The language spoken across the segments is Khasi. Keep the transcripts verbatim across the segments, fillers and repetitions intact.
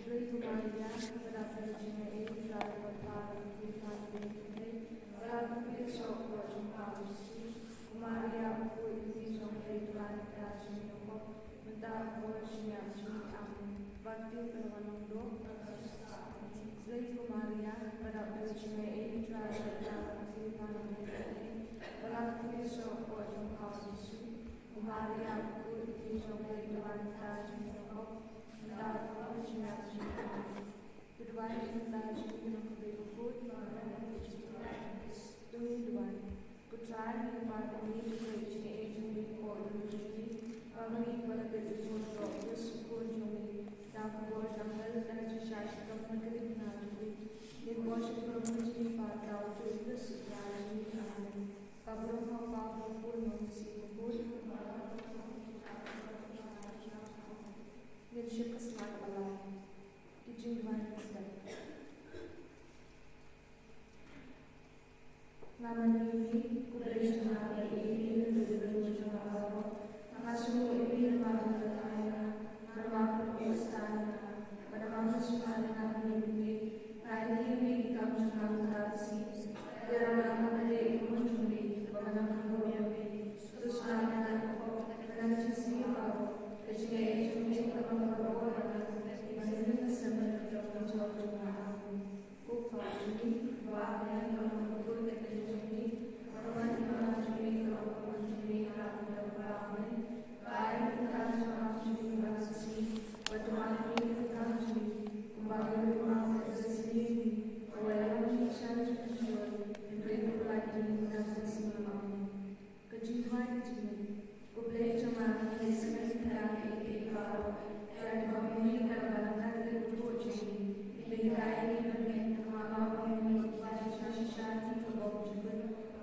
Blei ko Maria, kaba dap da ka jingaiei, U Trai u don bad pha, ha phi baroh ki kynthei, bad ha phi u soh ka kpoh jong pha u Jisu. Ko Maria, u kpu u kmie jong U Blei, to ban ïada ïa ngi ki kynthei, mynta bad ha ka por jong ka jingïap jong ngi. Amen. Ba ka kti kaba la wan long doh. Blei ko Maria, kaba dap da ka jingaiei, U Trai u don bad pha, ha phi baroh ki kynthei, bad ha phi u soh ka kpoh jong pha u Jisu. Ko Maria, u kpu u kmie jong U Blei, to ban ïada ïa ngi ki kynthei, mynta bad ha ka por jong ka jingïap jong ngi. Amen. Ngi duwai ïa kata ka jingim kaba bakut. To ngin duwai. Ko Trai, ngi pynpaw ïa ka jingaiei jong ngi hapoh lynti jong ngi, ba ngi ba la kit ïa u Jisu Khrist u Khun jong ngi, da ka bor jong u angel, da ka jingshah shitom na ka lynti jong ngi. Ngin ïoh shah ka burom ka jingpynpaw ïa u Jisu Khrist u Trai jong ngi. Amen. Ka burom ha u Kpa, ha u Khun, ha u Mynsiem Bakhuid. Ngin shim ka sla kaba lai. Ki jingduwai ki step. Nga mane ïa me, ko Blei jong nga, ba ïeit ïa me naduh u dulun jong nga baroh. Nga sngewnguh ïa me namar ba me la thait ïa nga, namar ba me la sngewthuh ïa nga, bad namar ba me la sumar ïa nga ban ïeit ïa me. Nga ai ïa me ki kam jong nga mynta ka sngi. Ïalam ïa nga ban leh ïa ka mon jong me, ba ngan nang kyrkhu ïa me. Sngewthuh ïa nga, ko Blei, ba ha ka jingsniew baroh, ka jingaiei jong me ka long baroh ïa nga, ban ïeng ïaseng ïa ka jingim jong nga. Amen. Ko Kpa jong ngi, uba ha bneng, ka long bakhuid ka kyrteng jong me, ba don ka kyrteng jong me, ka long ka burom jong me, ha ka bneng bad ha ka bneng. Ba ai ïa ngi ka kam jong ngi ka sngi, bad to map ïa ngi ka kam jong ngi, kumba ngi map ïa ki nongmap ïa ngi, bad wat ïoh ïa ngi sha ka jingshyrkhei, hynrei to pynlait ïa ngi na ka bynta ka snam. Amen. Ka jingduwai ka jingim. Ko Blei jong nga, ngi leit sngewthuh ïa kiei kiei baroh, ïa kiba me mih bad ba la kat leit ka buh jong me. Me hikai ïa ngi ban ngeit ba me long uba shisha shisha ha ka bor jong me,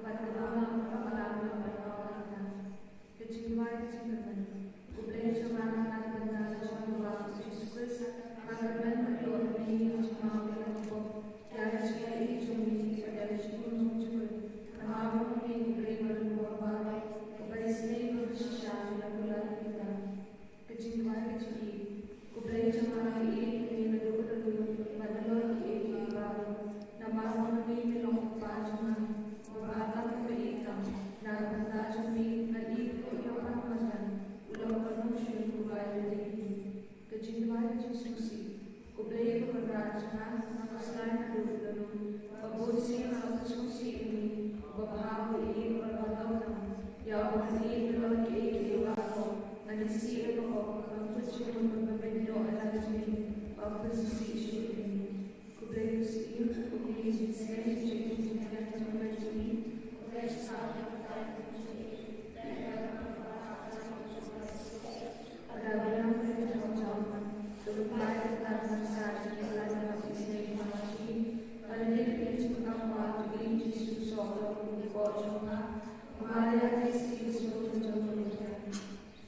bad kaba me la ïoh ban ïoh ïa ka. Ka jingduwai ka jingkyrmen. Ko Blei jong nga, nga ïaid bynta da ka jingduwai u Jisu Khrist, nga kyrmen bad ïoh ïa me ha ka jingmap ïa ka bor. Ïa ka jingaiei jong me, bad ïa ka jingkyrkhu jong me. Namar ba me ko Blei ba don bor baroh, uba isynei bad ba shisha ïa la kular ïa kita. Ka jingduwai ka jingïeit. Ko Blei jong nga, nga ïeit ïa me naduh u dulun bad halor kiei kiei baroh. Namar ba me me long u Kpa jong nga, uba ha khmat ba ïeit tam. Na ka bynta jong me ngan ïeit ruh ïa u Bah Marjan, u long ka nongshun uba ïadei ïa me. Ka jingduwai ka jingsngewsih. Ko Blei ko Kynrad jong nga, nga khuslai naduh u dulun, ba bunsien nga la sngewsih ïa me, uba bha, uba ïeit bad uba donkam. Ïa uba ngan ïeit halor kiei kiei baroh, ngan isih ïa ka bok, ban kut jingmut bad ban beiñ noh ïa la ka jingim, ba pynsngewsih shuh ïa me. Ko Blei u Syiem, ko Blei u Syiem,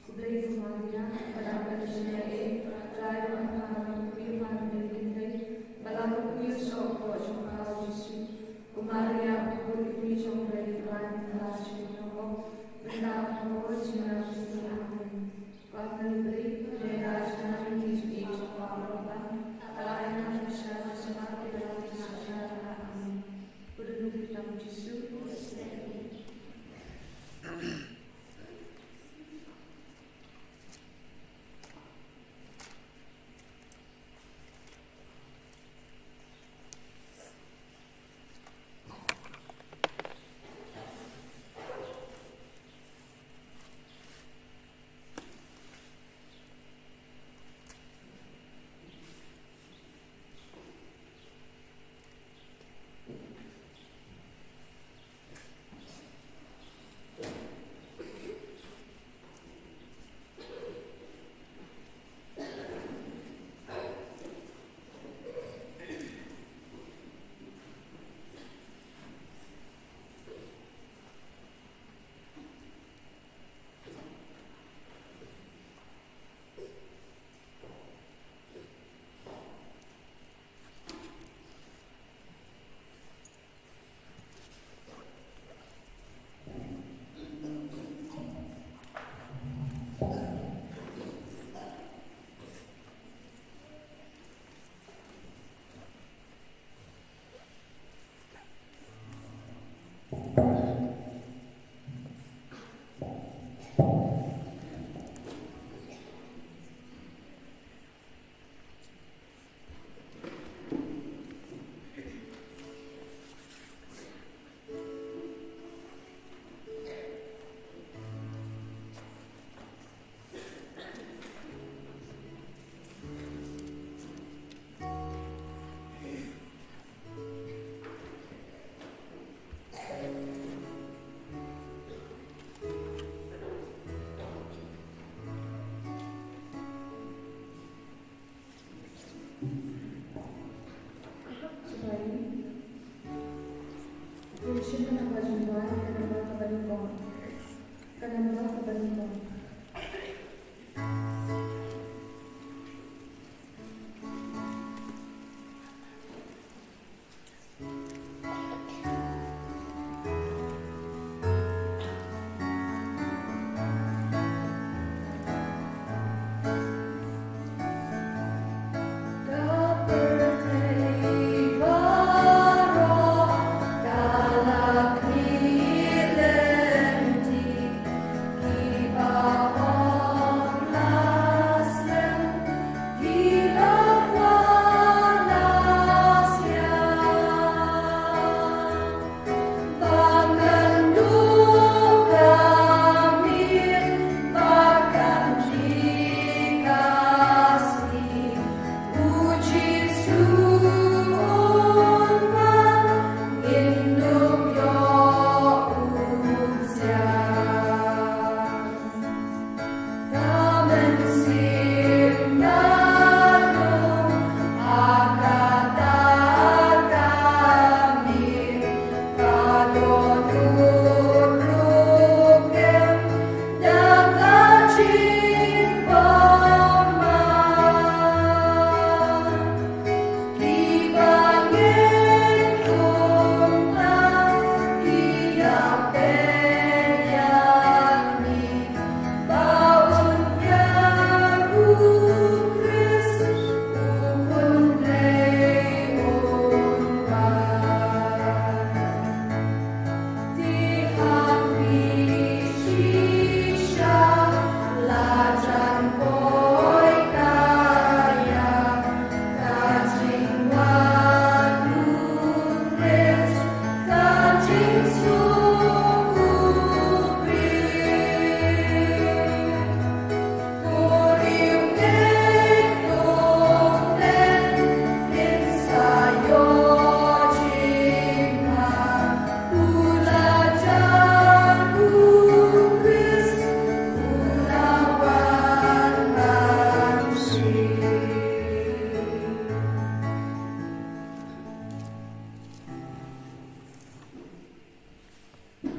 Ko Blei ko Maria, kaba dap da ka jingaiei, U Trai u don bad pha, ha phi baroh ki kynthei, bad ha phi u soh ka kpoh jong pha u Jisu. Ko Maria, u kpu u kmie jong U Blei, to ban ïada ïa ngi ki kynthei, mynta bad ha ka por jong ka jingïap jong ngi. Ko angel U Blei, to ïada ïa ngi ki kynthei, ha ka por jong ka jingïap jong ngi.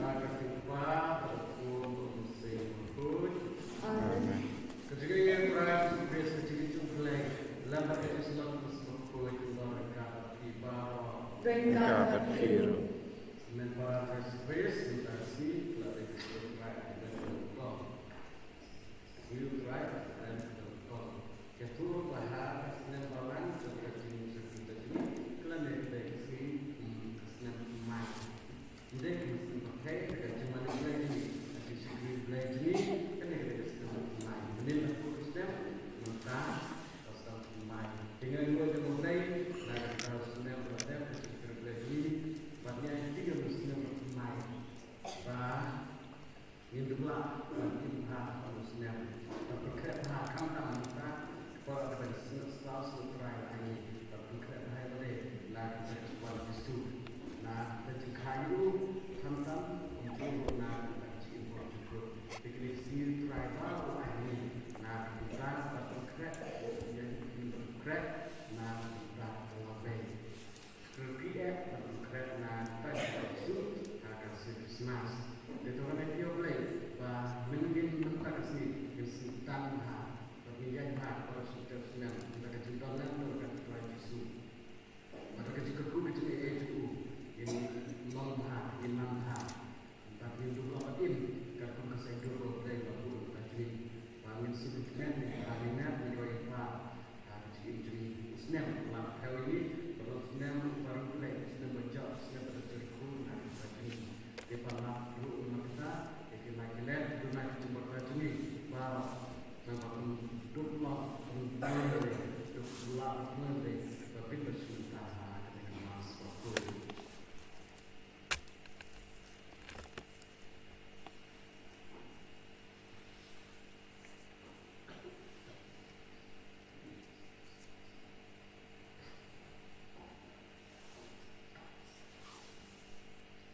Ka jingkyrkhu bad ka jingkyrkhu u Mynsiem Bakhuid. Amen. Ka jingïeit u Trai Jisu Khrist, ka jingïeit u Blei, lem bad ka jingïeit u Mynsiem Bakhuid, kin don ryngkat bad phi baroh. Ryngkat bad phi ruh. Sngewbha Jisu Khrist, mynta ka sngi, la dei ka sngi u Trai, ka dei ka sngi u Trai, ka dei ka sngi u Trai. Ka ïathuh ba ha ka snem Balang, ka jingshakri Blei jong ngi, ka la dei ka sngi, hmm, ka snem Mai. Ym dei ka snem Pharphew, ka jingmane Blei jong ngi, ka jingshakri Blei jong ngi, kane ka dei ka snem Mai. Mynnin la phew snem, mynta ka snem Mai. Te ngi ïaroh ïa U Blei na kata ka snem ba dei ka jingshakri Blei jong ngi, bad ngi ai ïa ka snem Mai. Ba ngin duh bha, ban im bha ha u snem. Ban pynkhreh bha khamtam mynta, ka por ba ngin sngewthuh sngewtrai ïa ngi. Ban pynkhreh bha ïa U Blei na ka bynta jong u Jisu. Na ka bynta jingkhang u khamtam, kumjuh ruh na ka bynta jingim bor jingkut. Te kine ki sngi u Trai ba u ai ngi na ka bynta ban pynkhreh, ïa ngi ban pynkhreh na ka bynta ka lawei. Kyrkieh ban pynkhreh na ka bynta jong u Jisu ha ka sngi Christmas. Te to ngin ai ïa U Blei ba mynta ka sngi ngin sngewthuh bha, ba ngin ïaid bha ha ka por shu tep snem, da ka jingdon lang na ka bynta u Trai Jisu. Bad da ka jingkyrkhu ka jingaiei jong u, ngin long bha, ngin man bha. Bad ngin duh bha bad im katkum ka saiñdur ba U Blei u la buh na ka bynta jong ngi. Ba ngin sngewthuh kmen, ba ngin nep, ngin roi ïa ka, ha ka jingim jong ngi. U snem u la phew ïa ngi, ba long u snem uba riewblei, u snem ba jop, u snem ba la jyrkhu na ka bynta jong ngi. Te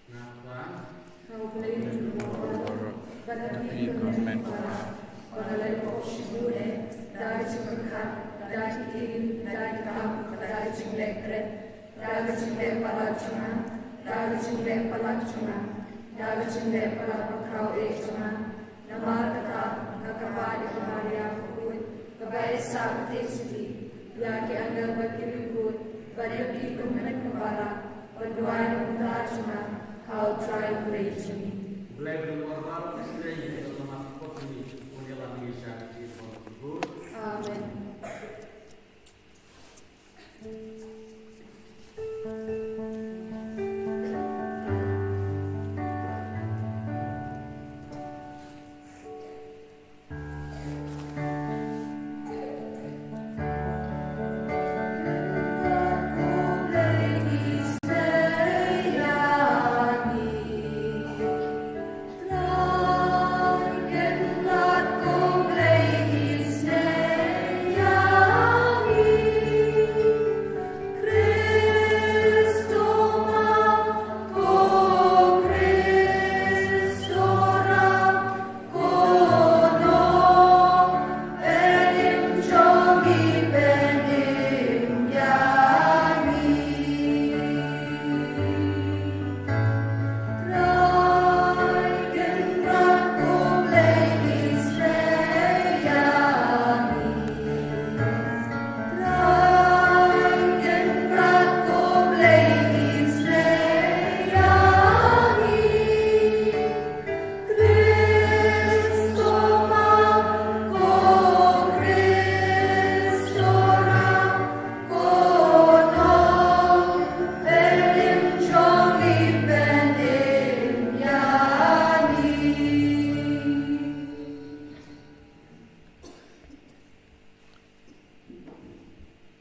Nga kwan. Nga U Blei u Mordor, bad ha phi ka hynmen kaba, ba nga la ïoh shibun eh, da ka jingpyrkhat, da ki ktien, da ki kam, da ka jingleh kren, da ka jingleh palat jong nga, da ka jingleh palat jong nga, da ka jingleh palat bakhraw eh jong nga. Namar kata, nga kyrpad ïa ka Maria bakhuid, kaba ai sah ka ktien siti, ïa ki angel bad ki riewkhuid, bad ïa phi kumne kumba lah, ban duwai na ka bynta jong nga ha U Trai U Blei jong ngi. Blei ba don bor baroh, Blei ba don mat kot ngi, un ïalam ngi sha ka jingim bakhuid. Amen.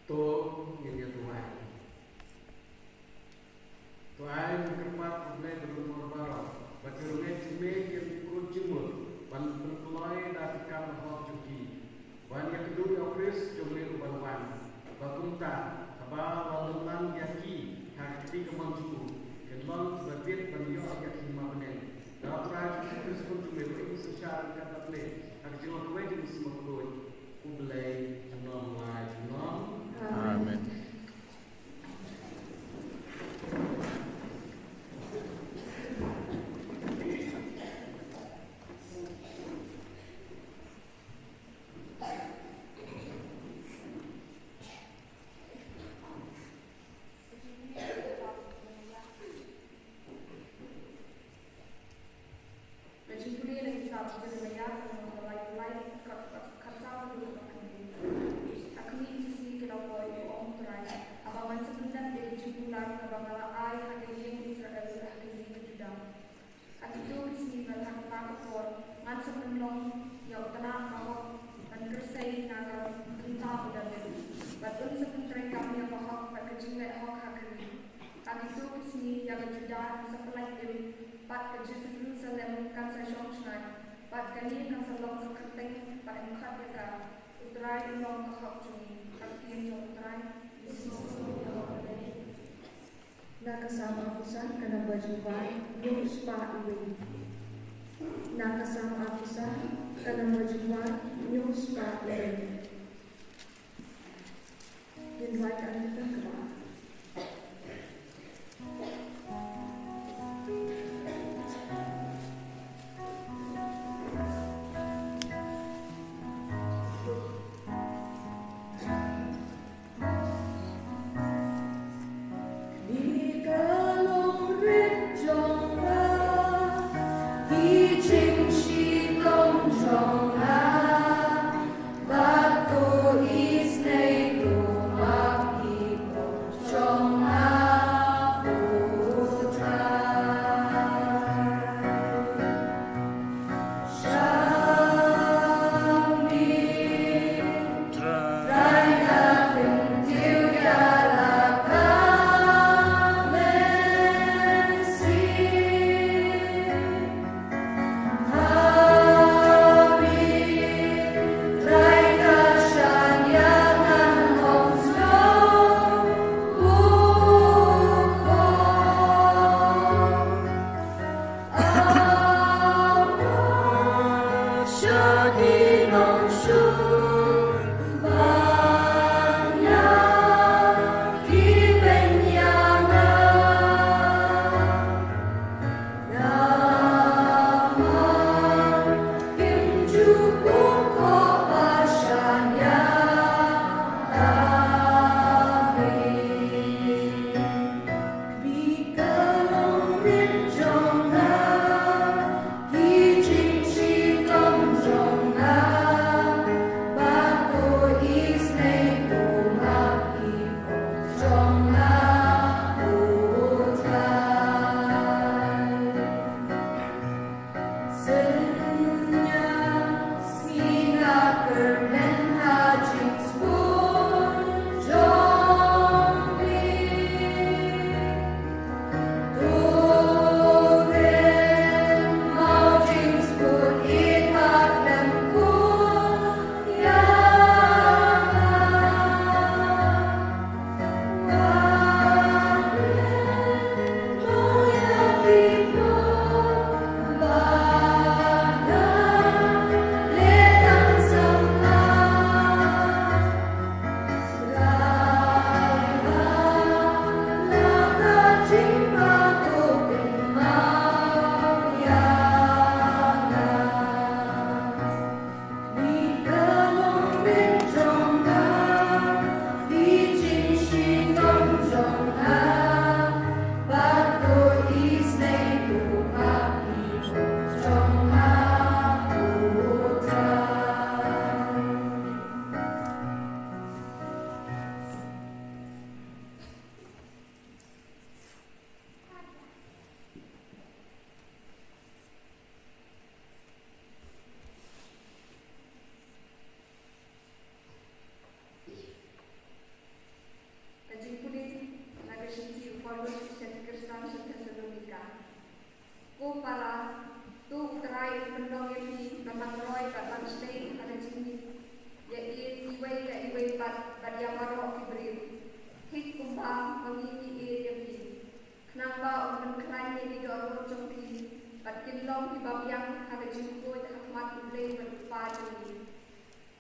To ngin ïa duwai. To ai, ngi kyrpad, ko Blei ba don bor baroh, ba ki ryngiet jingmih kin kut jingmut ban pynkloi da ki kam bahok jong ki, ban ïa kynduh ïa U Khrist jong me uban wan, ba kumta haba la lum lang ïa ki ha ka kti kamon jong u, kin long kiba bit ban ïoh ïa ka hima bneng. Da U Trai Jisu Khrist U Khun jong me, uba ïeit synshar ryngkat bad me ha ka jinglong kawei jong U Mynsiem Bakhuid, U Blei junom la junom. Amen. Amen. Ka jingpule na ka kitab u Jeremaïah, ka lynnong ba lai, lai, ka, ka, ka khatsaw, ka dkhot kaba khatnïew. Ha khmih ki sngi ki la poi, u ong U Trai, haba ngan sa pyndep ïa ka jingkular kaba nga la ai ha ka ïing Israel bad ha ka ïing ka Judah. Ha kito ki sngi bad ha kata ka por ngan sa pynlong ïa u tnat bahok ban kyrsei na ka bynta u Dabid, bad un sa pyntreikam ïa ka hok bad ka jingleh hok ha ka ri. Ha kito ki sngi ïa ka Judah kan sa pynlait im, bad ka Jerusalem kan sa shong shngaiñ, bad kane kan sa long ka kyrteng ba yn khot ïa ka, U Trai u long ka hok jong ngi. Ka ktien jong U Trai. Na ka Salm arphew san, ka namba jingwan, hynñiew spah uwei. Na ka Salm arphew san, ka namba jingwan, hynñiew spah uwei. Ngin duwai ka, ngin duwai ka. Kane ka long rit jong nga, ki jingshitom jong nga, bad to isynei to ma ki Kin long kiba biang ha ka jingkhuid ha khmat U Blei bad U Kpa jong ngi,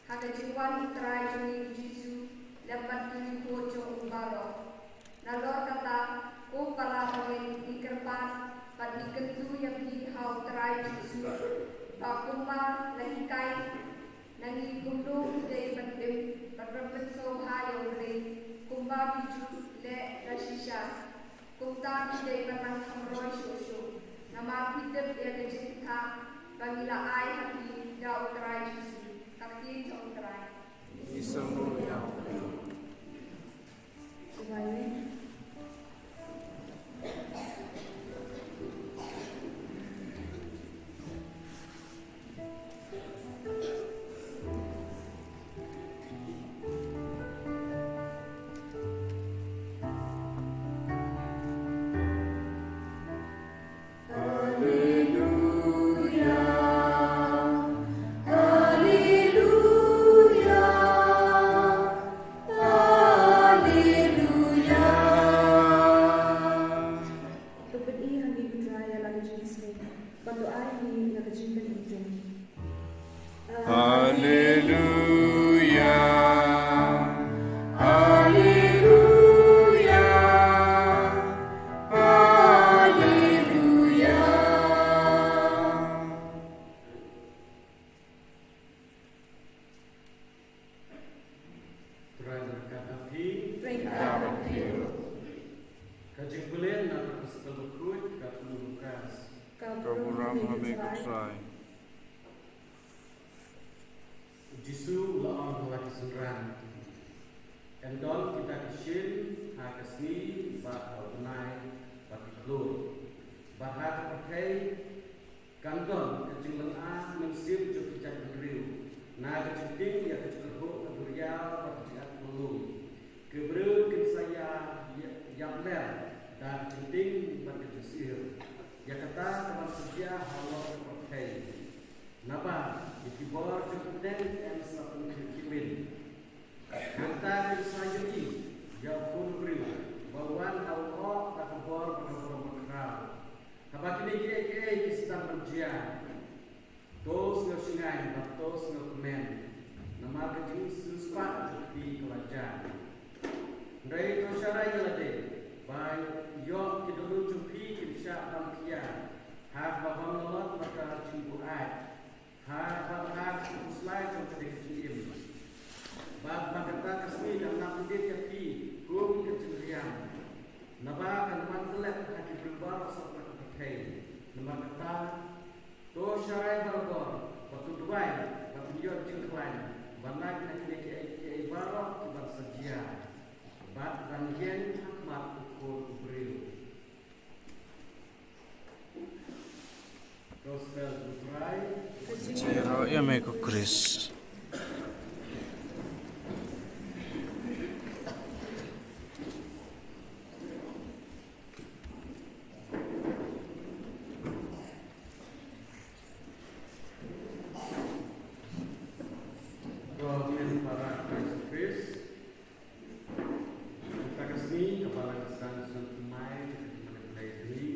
ha ka jingwan U Trai jong ngi U Jisu lem bad ki riewkhuid jong u baroh. Nalor kata, ko para bangeit, ngi kyrpad bad ngi kyntu ïa phi ha U Trai Jisu, ba kumba la hikai na ngi, kumno ngi dei ban im bad ban pynsngewbha ïa U Blei, kumba phi ju leh da shisha, kumta ngi dei ban nang kham roi shuh shuh. Namar phi tip ïa ka jingthoh ba ngi la ai ha phi da U Trai Jisu. Ka ktien jong U Trai. Ngi sngewbha ïa U Blei. Haleluya, haleluya, haleluya. To pyni ha ngi, ko Trai, ïa la ka jingsngew, bad to ai ha ngi ïa ka jingpynim jong ngi. Haleluya. Haleluya. Haleluya. Trai ryngkat bad phi. Ryngkat bad phi. Ka jingpule na ka Gospel bakhuid katkum u Lukas. Ka burom ha me ko Trai. U Jisu u la ong ha la ki synran, yn don kita ki shin ha ka sngi bad ha u bnai bad ki khlur, bad ha ka pyrthei kan don ka jinglynga mynsiem jong ki jaitbynriew na ka jingtieng ïa ka jingkyrhuh ka duriaw bad ka jingat pynlong. Ki briew kin sa ïa, ïa, ïapler da ka jingtieng bad ka jingsyier. Ïa kata ka ban sa jia halor ka pyrthei. Naba ïa ki bor jong ki bneng yn sa pynkhih khih win. Nangta kin sa ïohi ïa u Khun u briew ba wan ha u lyoh da ka bor bad ka burom bakhraw. Haba kine kiei kiei ki sdang ban jia, to sngewshngaiñ bad to sngewkmen, namar ka jingsiewspah jong phi ka la jia. Hynrei to sharai ïa lade ba ïoh ki dohnud jong phi kin shah ban khia ha kaba bym lah lut na ka jingbuaid, ha kaba ha ka jingkhuslai jong ka dei ka jingim. Bad ba kata ka sngi kan nang kyndit ïa phi kum ka jingriam, naba kan wan tyllep ha ki briew baroh sawdong ka pyrthei. Namar kata, to sharai barabor, bad to duwai, bad to ïoh jingkhlaiñ ban lait na kine kiei kiei baroh ki ban sa jia, bad ban ïeng ha khmat u Khun u briew. Gospel u Trai. Jingïaroh ïa me ko Khrist. Ko hynmen para Khrist. Mynta ka sngi ka Balang ka sdang snem thymmai jong ka jingmane Blei jong ngi.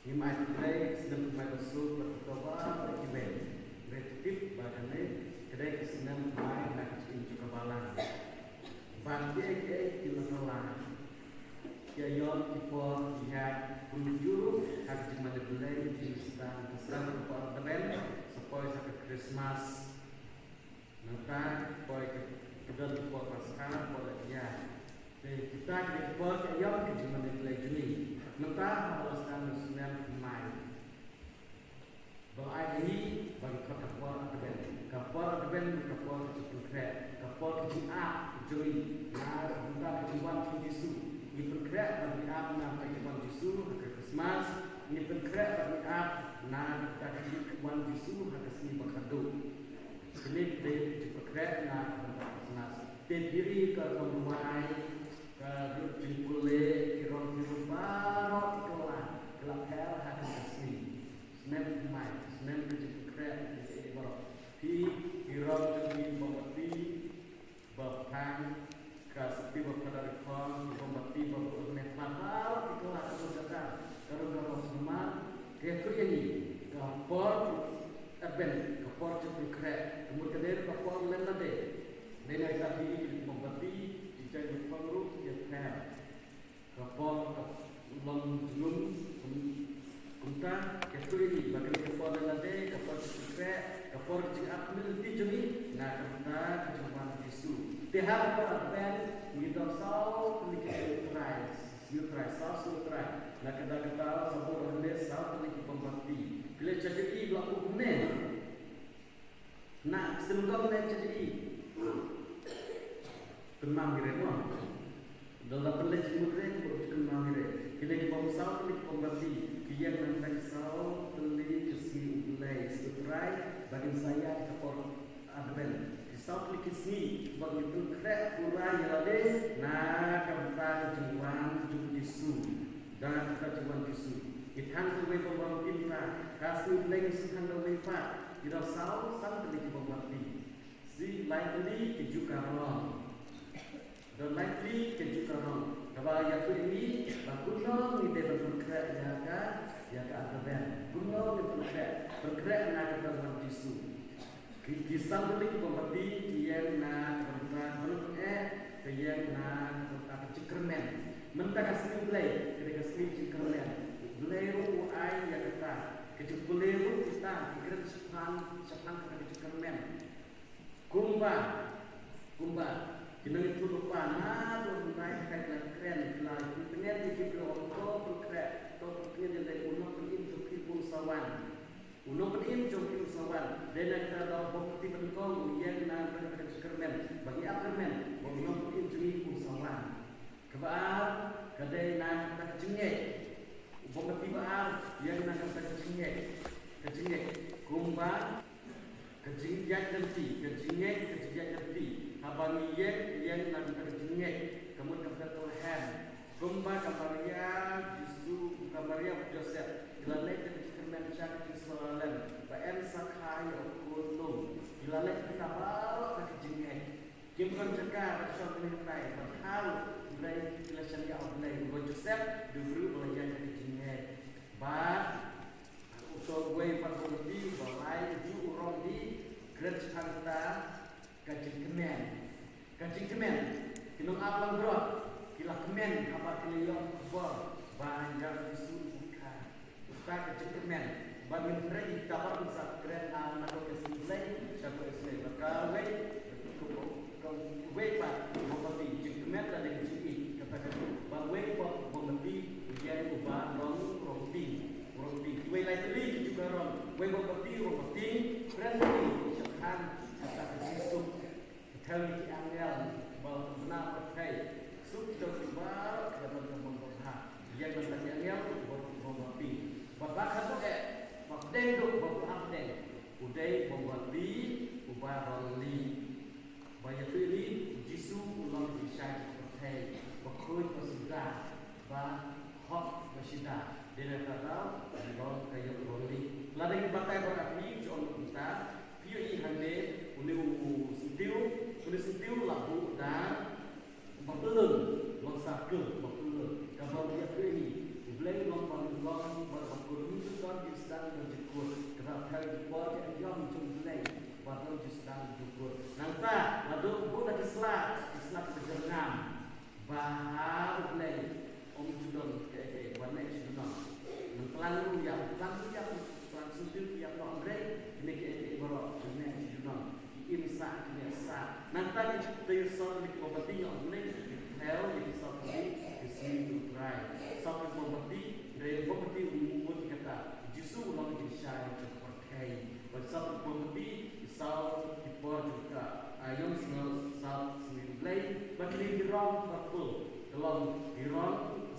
Ngim ai khublei snem thymmai basuk bad ka Toba bad kiwei. Hynrei to tip ba kane ka dei ka snem thymmai na ka jingim jong ka Balang. Bad kiei kiei ki la kylla, ki ïoh ki por ki ïaid kumjuh ha ka jingmane Blei jong ngi. Sdang, sdang ka por Advent, sa poi sa ka Christmas. Nangta poi ka, ka don ka por Paskha, por la ïa. Te kita ki por ki ïoh ki jingmane Blei jong ngi. Nangta haba la sdang u snem thymmai, ba la ai ïa ngi ban khot ka por Advent. Ka por Advent ka por ka jingpynkhreh, ka por ka jingap jong ngi na ka bynta ka jingwan jong u Jisu. Ngi pynkhreh ban ngi ap na ka jingwan Jisu ha ka Christmas. Ngi pynkhreh ban ngi ap na ka bynta ka jingwan Jisu ha ka sngi ba khatduh. Kine ki dei ki jingpynkhreh na ka bynta Christmas. Te phi ïohi ka rukom duwai, ka rukom jingpule, ki rong ki rung baroh ki kylla, ki la pher ha kane ka sngi. Snem thymmai, snem ka jingpynkhreh ïa kiei kiei baroh. Phi, ki rong jong ngi, mombati ba phang, ka sopti ba phadar khong, ki mombati ba buh ne pha, baroh ki kylla, ka rung ka dar, ka rung ka ros namar ka Ka por jong u khreh, ka mut ka dei ka por lem lade. Dei na ka phi ki mombati, ki jaiñ jong ruh ki pher. Ka por ka long jingum kum, kumta ka tu ini ba kane ka por lem lade, ka por jong u khreh, ka por jingap mynta jong ngi na ka bynta ka jingwan Jisu. Te ha ka por Advent ngi don saw tylli ki sngi u Trai, sngi u Trai, saw sngi u Trai. Na ka da kata saw bor hynne saw tylli ki mombati. Phi leh jingïaid ba u ne. Na, sim dong leh jingïaid. Pynmam ïa re mo. Dang da pynleh jingmut re, mo pynmam ïa re. Kine ki bym saw tylli ki mombati, ki ïeng na ka saw tylli ki sngi u Blei, sngi u Trai, ba kin sa ïaid ka por Advent. Ki saw tylli ki sngi ba ngin pynkhreh pura ïa lade na ka bynta ka jingwan jong u Jisu. Da ka bynta jingwan Jisu. Ki thang kawei ba wan pynta ka sngi u Blei, ki thang kawei pat. Ki da saw san tylli ki mombati. Shi lai tylli ki ju karong. Don lai tylli ki ju karong. Kaba ïathuh ïa ngi ba kumno ngi dei ban pynkhreh ïa ka, ïa ka Advent. Kumno ngi pynkhreh, pynkhreh na ka bynta u Jisu. Ki, ki san tylli ki mombati ki ïeng na ka bynta, ka bynta, eh, ki ïeng na ka bynta ka jingkyrmen. Mynta ka sngi u Blei ka dei ka sngi jingkyrmen. U Blei ruh u ai ïa kata, ka jingpule ruh kita ki kren shaphang, shaphang kata ka jingkyrmen. Kumba, kumba ki nongïathuhlypa naduh mynta ki la kren, ki la pyntngen ïa ki briew, to pynkhreh, to pyntngen ïa lade, u Nongpynim jong phi un sa wan. U Nongpynim jong phi un sa wan. Dei na kata daw bym pynti pynkhong, u ïeng na ka bynta ka jingkyrmen. Ba ngi ap kyrmen ba u Nongpynim jong ngi un sa wan. Kaba ar ka dei na ka bynta ka jingngeit. U bym pynti ba ar ïeng na ka bynta ka jingngeit. Ka jingngeit. Kumba ka jingïaid lynti, ka jingngeit, ka jingïaid lynti. Haba ngi ïeng, ïeng na ka bynta ka jingngeit. Ka mut ka bynta ka Bethlehem. Kumba ka Maria, Jisu, ka Maria bad Joseph ki la leit da ka jingkyrmen sha ka Jerusalem ba yn sa kha ïa u khun lung. Ki la leit kita baroh da ka jingngeit. Kim don jaka ban shong kane ka tai, ban khaw, hynrei ki la shaniah ha U Blei. U Joseph u dei u briew uba la ïaid da ka jingngeit. Bad uto uwei pat u mombati uba lai, u ju u rong hi, kren shaphang kata ka jingkmen. Ka jingkmen. Ki nongap langbrot ki la kmen haba ki la ïoh ka khubor ba ïa u Jisu u kha. Kata ka jingkmen. Ba ngin trei ïa kata ba ngin sa kren ha, na ka bynta U Blei, sha ka bynta U Blei. Bad kawei, kawei pat u mombati, jingkmen lane ka jingïeit, kata ka ba uwei pat u mombati u ïeng uba rong, rong pink. Rong pink. Kiwei lai tylli ki ju karong. Uwei u mombati u rong pink, kren ïa ki shaphang kata ka jingsuk. Pyrthei ki angel ba la pynbna pyrthei. Suk jong ki baroh ki la don ka mon babha. Ïa kata ki angel ki baroh ki mon ba pink. Bad ba khatduh eh, ba pdeng duh, ba pdeng, u dei u mombati uba rong lieh. Ba ïathuh ïa ngi, u Jisu u long u jingshai jong ka pyrthei, ba khuid ba suda, ba hok ba shida. Dei na kata daw, u long ka ïoh rong lieh. Lada ngi batai baroh artylli, u ju ong kumta, phi ïohi hangne, une u syntiew, une u syntiew la buh da ba pyllun, long circle ba pyllun. Kaba u ïathuh ïa ngi, U Blei u long ba, u long ba, ba kut, ym ju don jingsdang don jingkut. Kata pyrthei ki por ki aïom jong U Blei ba don jingsdang jingkut. Nangta la buh da ki sla, ki sla ki jyrngam. Ba ha U Blei ym ju don kaei kaei ban leh sha junom. Nang plan ruh ïap, plan ruh ïap, plan syntiew ïap noh, hynrei kine kiei kiei baroh ki leh sha junom. Ki im sah, ki leh sah. Nangta ki taïew saw tylli ki mombati, ïa U Blei ki thew ïa ki saw tylli ki sngi U Trai. Saw tylli ki mombati, hynrei mombati u mut ïa kata, Jisu u long jingshai jong ka pyrthei. Bad saw tylli ki mombati, ki saw tylli ki por jong ka aïom sngew, saw sngi U Blei. Bad kine ki rong purple, ka long ki rong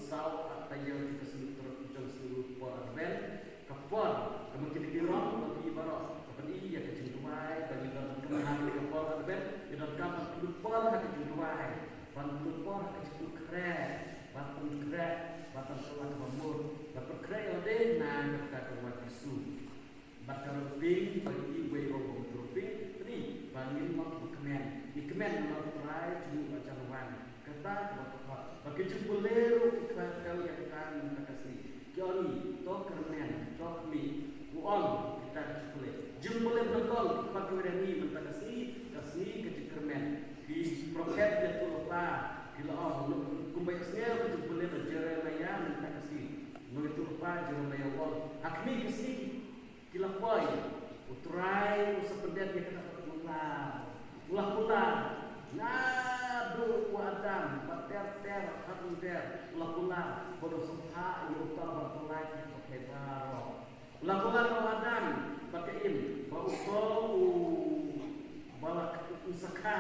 saw taïew jong ka sngi, jong ka sngi por Advent. Ka por, ka mut kine ki rong ba phi baroh, ka pyni ïa ka jingduwai, ba ngi donkam ha kane ka por Advent, ngi donkam ban pynduh por ha ka jingduwai, ban pynduh por ha ka jingkhreh, ban pynkhreh, ban pynkylla kaba mut, ban pynkhreh ïa lade na ka bynta ka wan Jisu. Bad ka rong pink, ba ngi ïohi uwei u rong pink, pyni ba ngin long kiba kmen. Ngi kmen namar U Trai jong ngi u la jan wan. Kata kaba kyrpad. Ba ki jingpule ruh ki kyrpad ïa kata mynta ka sngi. Ki ong, to kyrmen, to khmih. U ong, kita Jingpule, jingpule ba nyngkong, ki khot kiba ïadei mynta ka sngi, ka sngi ka jingkyrmen. Ki prophet ki la ïathuh lypa, ki la ong, kumba ïohsngew ka jingpule na Jeremiah mynta ka sngi. Ngi ïathuh lypa Jeremiah u ong, ha kine ki sngi ki la poi, U Trai un sa pyndep ïa kata ka kular. U la kular naduh u Adam, bad ter ter ha u der, u la kular, bad un sa phah ïa uta ban pynlait ïa ka pyrthei baroh. La kular ïa u Adam bad ka Im ba uto uba la, u sa kha,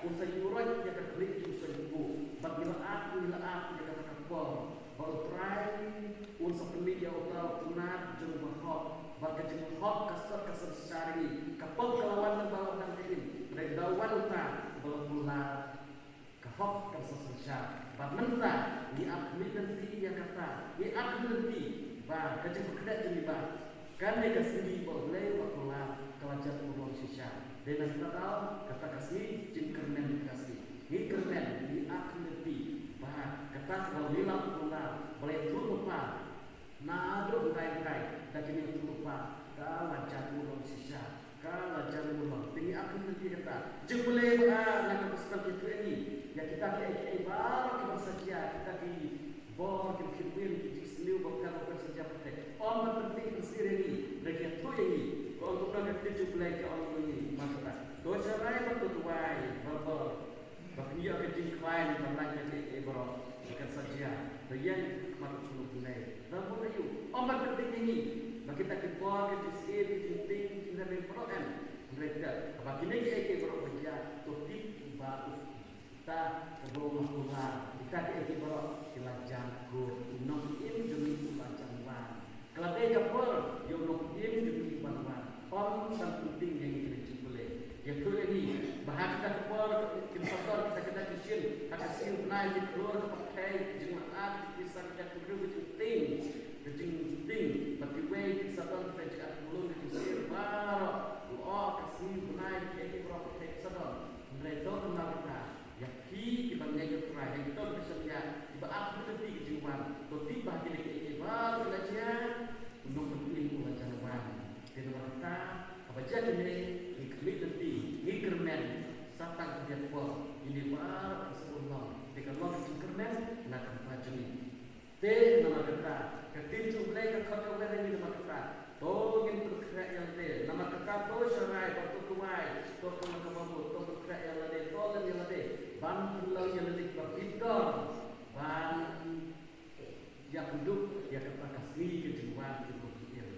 u sa ïuhroit ïa ka khlieh jong u soibuh, bad ngi la ap, ngi la ap ïa kata ka por ba U Trai un sa pynmih ïa uta u tnat jong u bahok, bad ka jinghok ka sot ka synshar ïa ngi. Ka pop ka la wan lyngba u Adam ka Im, hynrei da wan uta uba la kular, ka hok kan sa synshar. Bad mynta ngi ap khmih lynti ïa kata, ngi ap khmih lynti ba ka jingpynkhreh jong ngi ba kane ka sngi ba U Blei u la kular ka la jan urlong shisha. Dei na kata daw kata ka sngi jingkyrmen ka sngi. Ngi kyrmen, ngi ap khmih lynti ba kata kaba U Blei u la kular, ba la ïathuh lypa naduh hynrei hynrei, da kine ki lypa ka la jan urlong shisha. Ka la jan urlong. Te ngi ap khmih lynti kata. Jingpule ba na ka gospel ki ïathuh ïa ngi, ïa kita kiei kiei baroh kiba sa jia, kita ki bor, ki khyndew, ki jingsniew ba pher ba pher sa jia ha pyrthei. Ym ban pynthik pynsngewsih ïa ngi, hynrei ki ïathuh ïa ngi. Ka ong kumno ka ktien jong U Blei, ka ong ïa ngi, ma kata, to sharai bad to duwai, bad bad ba kin ïoh ka jingkhlaiñ ban lait ïa kiei kiei baroh ba kan sa jia, to ïeng ha khmat U Blei. Namar aïu? Ym ban pynthik ïa ngi ba kita ki bor, ki jingsniew, ki jingtieng, ki jingkyrmen baroh em. Hynrei te haba kine kiei kiei baroh ba jia, to tip ba uta uba u la kular ïa kita kiei kiei baroh ki la jan kut, u Nongpynim jong ngi u la jan wan. Ka la dei ka por ïa u Nongpynim jong ngi ban wan. Ym ban pynthik ïa ngi kine ki jingpule. Ïathuh ïa ngi ba ha kata ka por kin sa don kita kita ki shin, ha ka sien bnai, ki khlur, ka pyrthei, ki jingmyntoi, ki jingpisa, ki jingpyrkhat, ki jingtieng, ki jingtieng, bad kiwei kin sa don kita ki jingartatien, ki jingsniew baroh. Lok ka sien bnai, kiei kiei baroh, pyrthei, kin sa don. Hynrei to kynmaw kita, ïa phi kiba ngeit ïa U Trai, ïa kito kiba shaniah, kiba ap khmih lynti ka jingwan, to tip ba ha kine kiei kiei baroh ki la jia, u Nongpynim u la jan wan. Te namar kata, haba jia kine, ngi khmih lynti, ngi kyrmen, sa tang khyndiat por, ine baroh kan sa urlong, te kan long ka jingkyrmen na ka bynta jong ngi. Te namar kata, ka ktien jong U Blei ka khot ïa ngi namar kata, to ngin pynkhreh ïa lade, namar kata to sharai bad to duwai, to kynmaw ka bamut, to pynkhreh ïa lade, to lem ïa lade, ban pynlong ïa lade kiba bit dor ban ïakynduh ïa kata ka sngi ka jingwan jong U Blei.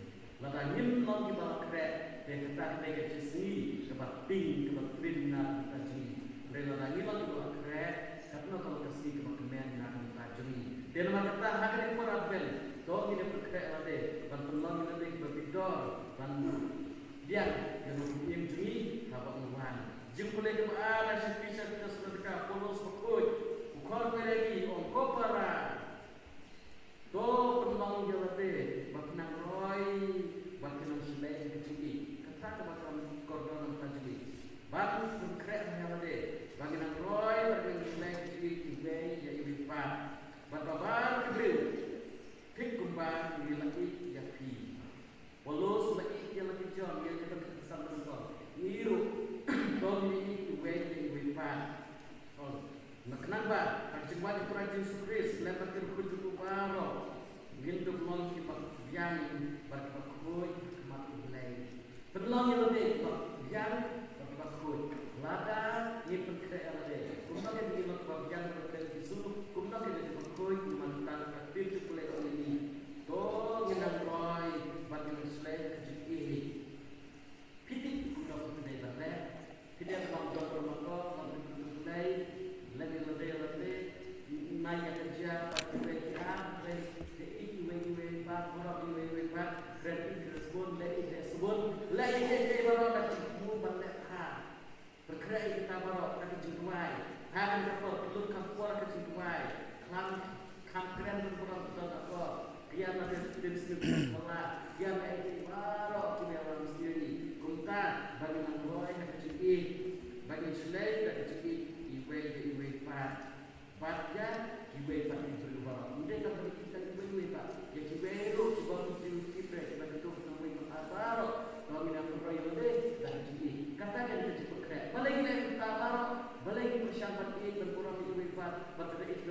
Lada ngim long kiba la khreh, te kata ka dei ka jingsngi kaba ping, kaba kmen na ka bynta jong ngi. Hynrei lada ngi long kiba la khreh, katno ka long ka sngi kaba kmen na ka bynta jong ngi. Te namar kata ha kane ka por Advent, to ngin ïa pynkhreh lade, ban pynlong ïa lade kiba bit dor ban pdiang ïa U Nongpynim jong ngi haba un wan. Jingpule kaba ar, shi pisa kita sngewthuh, Paulus bakhuid u khot ïa ngi, ong, ko para, to pynlong ïa lade ba kin nang roi, ba kin nang shlei ka jingïeit. Kata kaba kren kordor na ka jingïeit. Ban pynkhreh ïa lade ba kin nang roi, ba kin nang shlei ka jingïeit iwei ïa iwei pat. Bad ba baroh ki briew thik kumba ngi la ïeit ïa phi. Paulus u la ïeit ïa la ki John, ïa ki bynta ki san bynta. Ngi ruh to ngin ïeit iwei ïa iwei pat. Ong, na khnang ba ha ka jingwan jong U Trai Jisu Khrist lem bad ki riewkhuid jong u baroh, ngin dup long kiba biang bad kiba khuid ha khmat U Blei. Pynlong ïa lade kiba biang bad kiba khuid. Lada ngin pynkhreh ïa lade, kumno ngin long kiba biang bad U Blei Jisu, kumno ngin long kiba khuid, namar ka ktien jong U Blei ka ong ïa ngi, to ngin nang roi bad ngin nang shlei ka jingïeit. Phi tip kumno phi dei ban leh? Phi dei ban long doktor, ban long doktor, leh ïa lade, leh ïa lade, nai ïa ka jia bad kiwei ki ar, leh ïa iwei iwei pat, baroh iwei iwei pat, kren ïa ka sbun, leh ïa ka sbun, leh ïa ka, ïa ka baroh, da ka jingthmu ban leh bha. Pynkhreh ïa kita baroh da ka jingduwai. Ha kane ka por, ka lut ka por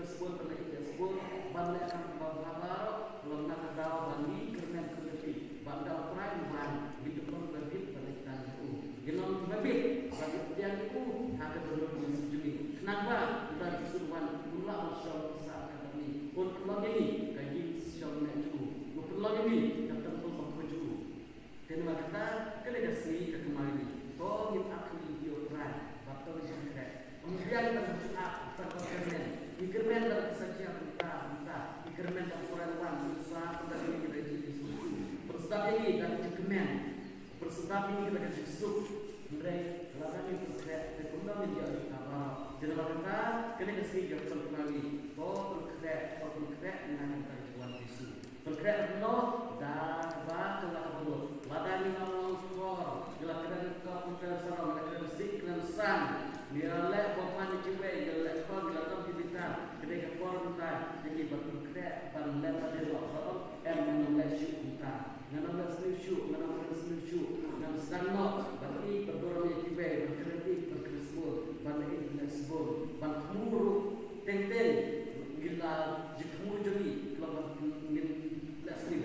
Sbun ban ïa sbun ban leh kam ba ba ba ro lom na ka daw ban ngi kyrmen kyrmen phi ban daw prai wan ngi tu pon ba bit ban ïa tan u ngi nong ba bit ban ïa tiang u ha ka dulu ngi sujuni. Nang ba ba ki sun wan u la ba shong sa ka ni un long ni ka yin shong ne u un long ni ka tempel ba ku ju. Te namar kata, kane ka sngi ka kynmaw ïa ngi. To ngin ap ïa ngi ïoh trai, bad to ngin khreh. Ym biang tang ha shuh, tang ha kyrmen. Ngi kyrmen da ka sa jia mynta, mynta. Ngi kyrmen da ka ran wan, mynta sa, mynta ngi kyrmen da ka jingsuk. Pynsdap ïa ngi da ka jingkmen. Pynsdap ïa ngi da ka jingsuk. Hynrei, lada ngi pynkhreh, te kumno ngin ïoh ïa ka baroh. Te namar kata, kane ka sngi ka pynkynmaw ïa ngi. To pynkhreh, to pynkhreh, na ka bynta ka jingwan Jisu. Pynkhreh kumno? Da kaba kylla ka bamut. Lada ngi la long skor, ngi la kren ka kumta sarong, ngi la kren sik kren san, ngi la leh bymman ïa kiwei, ngi la leh khor, ngi la tam ki bitar, ka dei ka por mynta ïa ngi ban pynkhreh ban leh lade noh. Ba ong em, ngan ym leh shuh kumta, ngan ym leh sniew shuh, ngan ym kren sniew shuh, ngan sdang noh ban ïeit ban burom ïa kiwei, ban kren ïeit ban kren sbun, ban ïeit ban leh sbun, ban thmu ruh. Teng teng ngi la jingthmu jong ngi, khlem ba ngin leh sniew,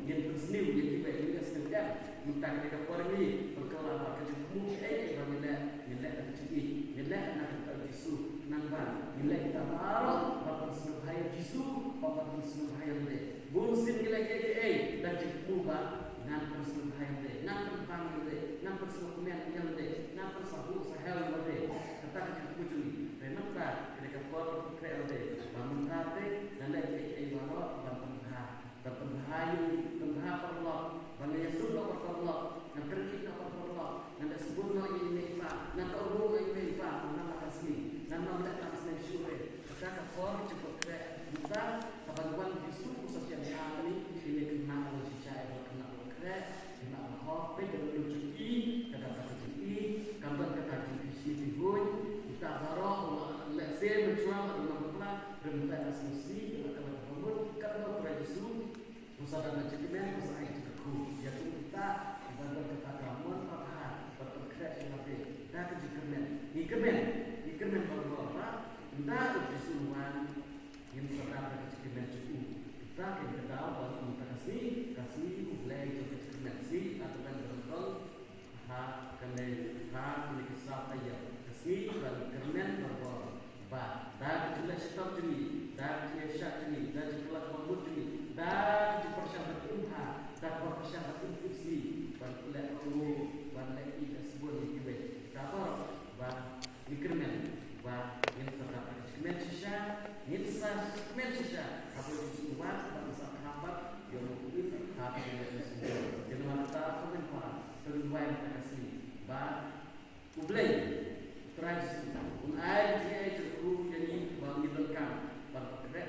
ngin pynsniew ïa kiwei, ngin leh sniew em. Mynta ka dei ka por ngi pynkylla ba ka jingthmu kiei kiei ba ngin leh, ngin leh da ka jingïeit, ngin leh na ka bynta u Jisu, khnang ba ngin leh kita baroh ban pynsngewbha ïa u Jisu, ban pynsngewbha ïa lade. Bun sien ngi leh kiei kiei da ka jingthmu ba ngan pynsngewbha ïa lade, ngan pynbang ïa lade, ngan pynsngewkmen ïa lade, ngan pynsahur sahel ïa lade. Kata ka jingthmu jong ngi. Te mynta ka dei ka por pynkhreh lade ba mynta te ngan leh kiei kiei baroh ban pynbha, ban pynbha ïa u, pynbha paralok, ban ïasuk noh paralok, ngan kren ïeit noh paralok, ngan leh sbun noh ïa i mei i pa, ngan ïoh ruh ïa i mei i pa, ngan leh ka sngi, ngan ym leh tang sniew shuh re. Kata ka por jingpynkhreh mynta, kaba wan Jisu u sa shim ha ngi, ïa ngi khynnah ba shisha, ïa ngi khynnah ba khreh, khynnah ba hok, peit ka dei ka jingïeit, ka dei ka jingïeit, kam don kata jingpynshitom, uta baroh, lehse mynshuwa, ka dei ka bapla, Kren ba ka sngewsih, ba ka la ka bamut, katno u Trai Jisu, u sa dap na jingkmen, u sa ai jingkyrkhu. Ïa kumta, ba don kata ka mon pyrkhat, ba pynkhreh ïa lade, da ka jingkyrmen. Ngi kyrmen, ngi kyrmen ba ba ba, ynda u Jisu u wan, ngin sa dap da ka jingkyrmen jong u. Kata ka dei ka daw ba kumta ka sngi, ka sngi U Blei jong ka jingkyrmen, sngi Advent ba don ha kane, ha kane ka saw taïew, ka sngi ba ngi kyrmen ba ba Ba, da ka jingleh shitom jong ngi, da ka jingïaishah jong ngi, da ka jingkylla ka bamut jong ngi, da ka jingpyrshang ba ki um ha, da ka pyrshang ba ki um, ki um sngi, ban leh ruh, ban leh ïeit leh sbun ïa kiwei. Ka baroh ba ngi kyrmen ba ngin sa dap ka jingkmen shisha, ngin sa kmen shisha haba u Jisu u wan, ban sa khambat ïa u Trai ha ka jingïaishah. Te namar kata, ko hynmen para, to ngin duwai mynta ka sngi ba U Blei, Trai Jisu, un ai jingïaid jingkyrkhu ïa ngi ba ngin donkam ban pynkhreh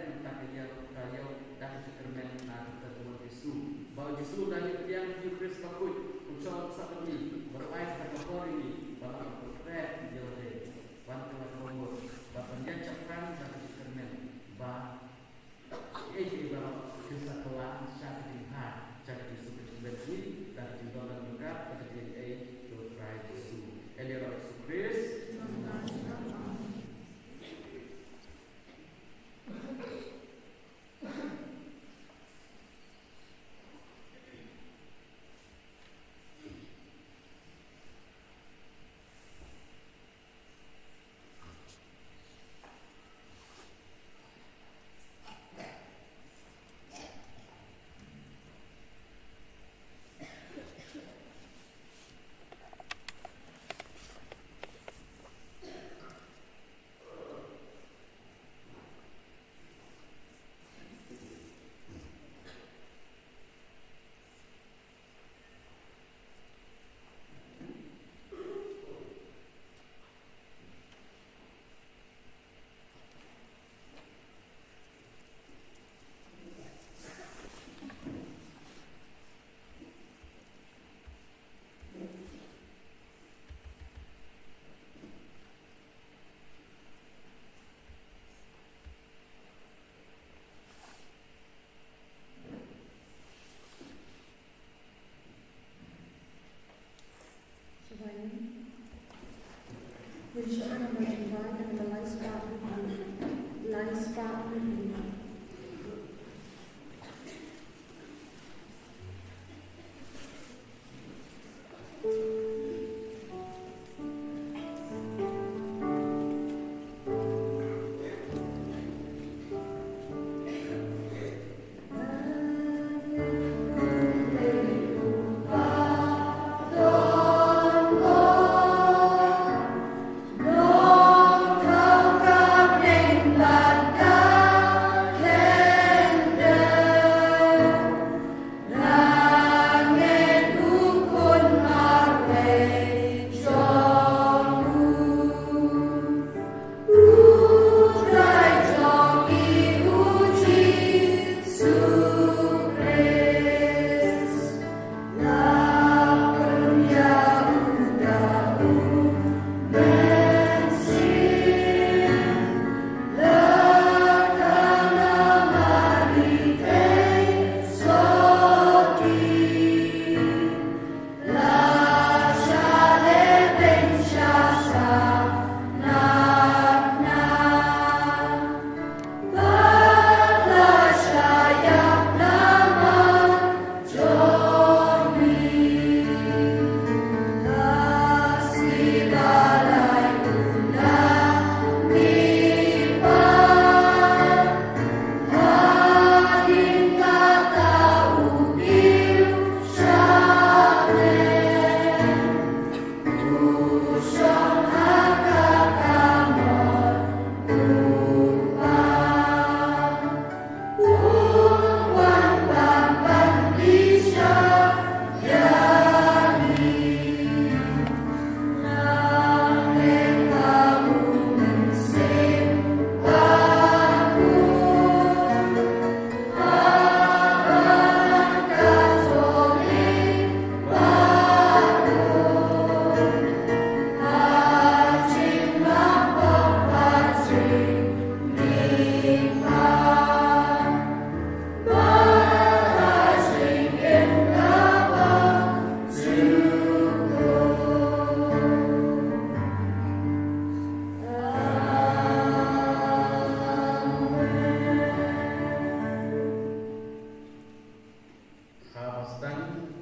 Haba sdang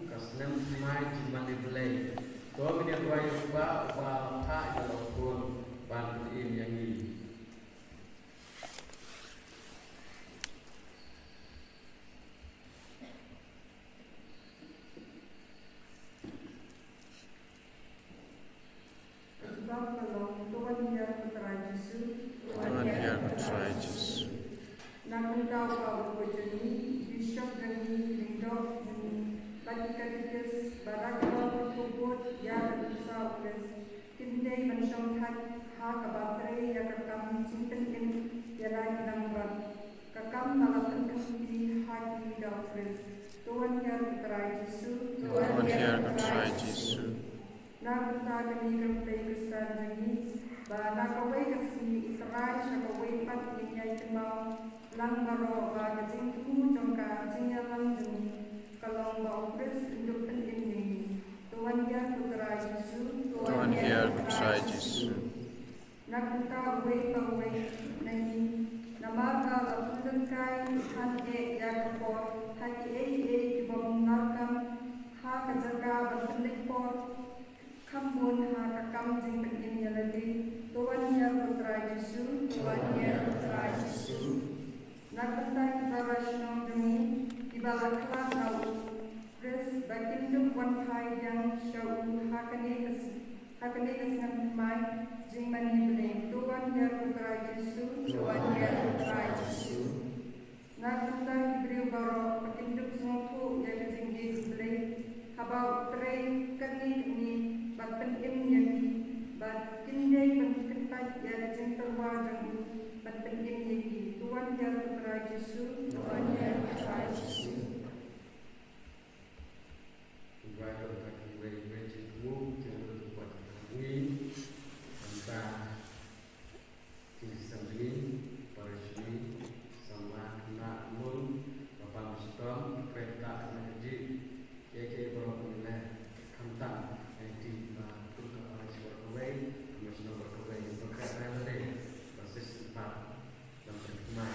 ka snem thymmai jingmane Blei, to ngin ïa duwai ïa u Kpa uba la phah ïa la u Khun ban pynim ïa ngi. Ka jubab ka long, to wan hiar ko Trai Jisu. To wan hiar ko Trai Jisu. Na ka bynta u Pop jong ngi, Bishop jong ngi, ki lyngdoh jong ngi, bad ki katikis, bad ïa kaba bun ki bud ïa ka jingpynsawa u Khrist, kin dei ban shongthait ha kaba trei ïa ka kam jingpynim ïa la ki nongrep, ka kam ba la pynkhih ha ki da u Khrist. To wan hiar ko Trai Jisu. To wan hiar ko Trai Jisu. Na ka bynta kane ka pyrthei Khristan jong ngi, ba na kawei ka sngi U Trai sha kawei pat ngin ïai kynmaw lang baroh ba ka jingthmu jong ka jingïalang jong ngi ka long ba u Khrist un dup pynim ïa ngi. To wan hiar ko Trai Jisu. To wan hiar ko Trai Jisu. Na ka bynta uwei pa uwei na ngi, namar ba la pynlehkai, pynlehkai ïa ka por ha kiei kiei ki bym lah kam, ha ka jaka ban pynleit por, kham bun ha ka kam jingpynim ïa lade. To wan hiar ko Trai Jisu. To wan hiar ko Trai Jisu. Na ka bynta ki para shnong jong ngi kiba la khlad na u Khrist ba kin dup wan phai biang sha u ha kane ka s-, ha kane ka snem thymmai jingmane Blei. To wan hiar ko Trai Jisu. To wan hiar ko Trai Jisu. Na ka bynta ki briew baroh ba kin dup sngewthuh ïa ka jingïeit U Blei haba u trei katne katne ban pynim ïa ki, ba kin dei ban kyntait ïa ka jingtyrwa jong u ban pynim ïa ki. To wan hiar ko Trai Jisu. To wan hiar ko Trai Jisu. Duwai na ka bynta kiwei kiwei jingthmu jingmut jong ka pyrthei, na ka bynta ki Khristan jong ngi, para shnong, samla, khynnah, mut, bapang, shitom, ki kren ktah, khynnah kajih, kiei kiei baroh ba ngi leh, khamtam ïa ki ba kum ka parish baroh kawei, kum ka shnong baroh kawei, ba khreh ba lade, ba shisha pat ban pynkhmai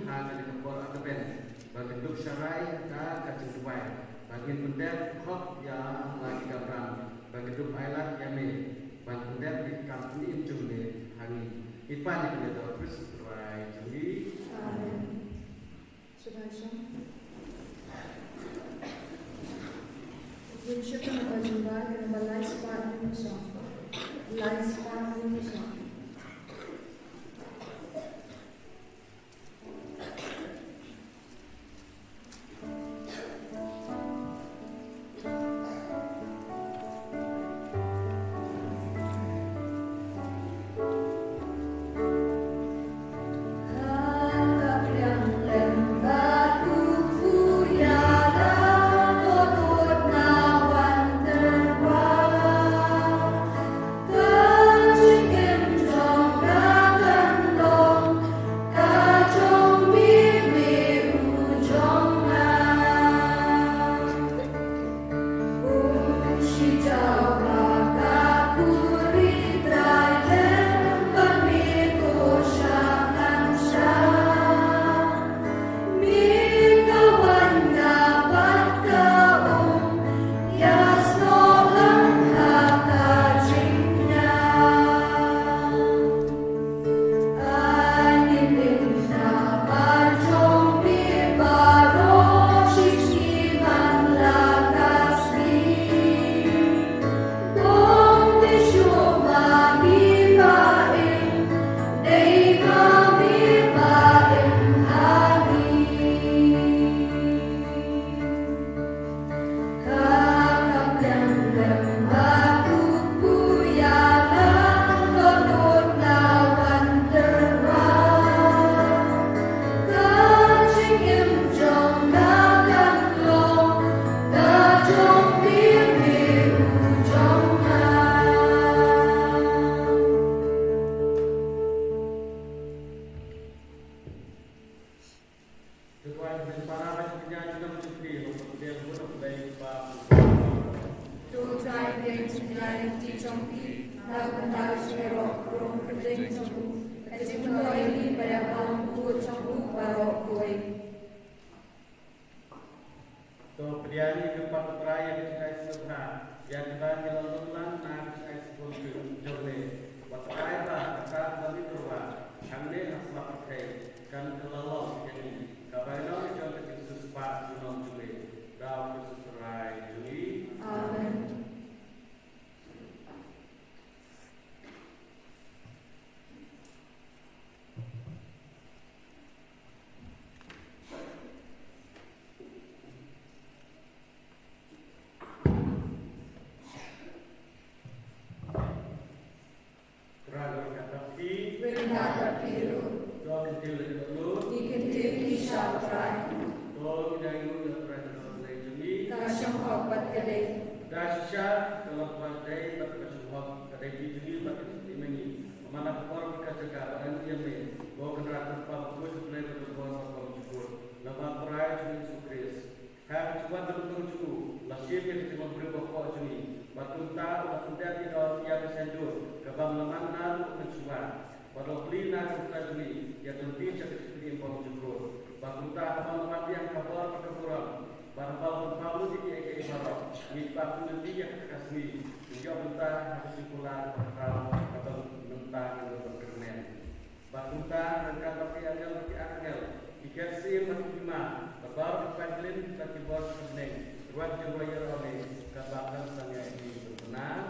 Ha kane ka por Advent, ba ngin dup sharai ha ka jingduwai, ba ngin pyndep khop ïa la ki kamram, ba ngin dup ailad ïa me, ban pyndep ïa ka kam jong me ha ngi. Ngi pan ïa kane da u Khrist u Trai jong ngi. Amen. Shuwa shuwa. Ngin shim ïa ka jingduwai, ka number lai spah hynñiew song. Lai spah hynñiew song. To pdiang ïa ka kyrpad U Trai ïa ka jingai sngewbha, ïa kaba ngi la long lang na ka jingai sngewbha jong me. Wat ai ba kata kaba ngi tyrwa hangne ha sla pyrthei kan kylla long ïa ngi, kaba ïa ngi jong ka jingsiewspah junom jong me. Da U Khrist U Trai jong ngi. Amen. Trai, ka dap ki. Ring ka dap ki ruh. To kyntiew leh ki dohnud. Ngi kyntiew ki sha U Trai. To ngin ïa ïoh ïa U Trai ka dohnud jong ngi. Ka shong hok bad ka dei. Da shisha ka long ba dei bad ka shong hok, ka dei ki jong ngi bad ka jong ngi. Namar ka por bad ka jaka ba ngi ïa me. Ko Kynrad Kynpham, ko Blei ba don bor bad bymjukut. Namar U Trai jong ngi Jisu Khrist. Ha ka jingwan ba nyngkong jong u, la shim ïa ka jinglong briew baroh jong ngi. Bad kumta u la pyndep ïa ka, ïa ka saiñdur kaba ym la man naduh mynshuwa. Bad u la plie na ka bynta jong ngi ïa ka lynti sha ka jingpynim bymjukut. Bad kumta haba la wad biang ka bor bad ka burom, bad haba la pynpaw lut ïa kiei kiei baroh, ngi kpa kum lynti ïa kata ka sngi. Ngi ïoh bynta ha ka jingkular kaba khraw kaba mynta ngi don ban kyrmen. Bad kumta ryngkat bad ki angel bad ki archangel, ki ker syiem bad ki hima, bad baroh ki paid blei bad ki bor jong ka bneng, ruh kin rwai ïaroh ïa me, katba pynshong ïa ki bymman.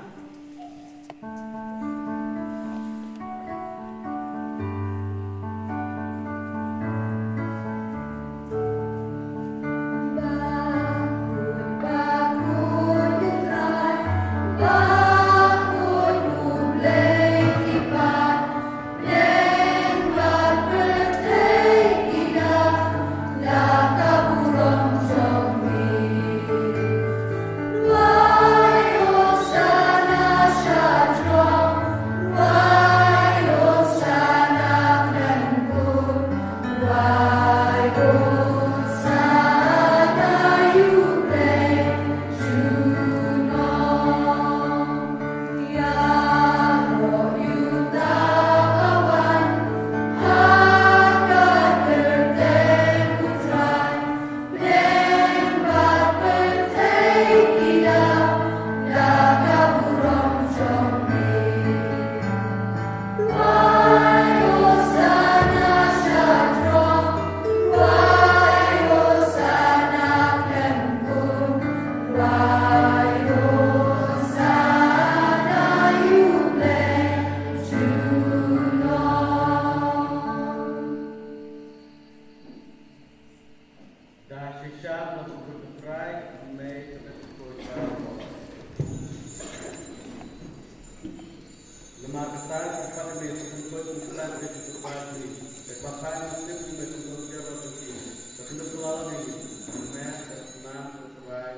Shad na ka kut ka trai, me ka kut ka trai. Namar kata, ka pat me ka kut ka trai, ka kut ka trai, ka pat me ka kut ka trai, ka kut ka trai, ka kut ka trai, ka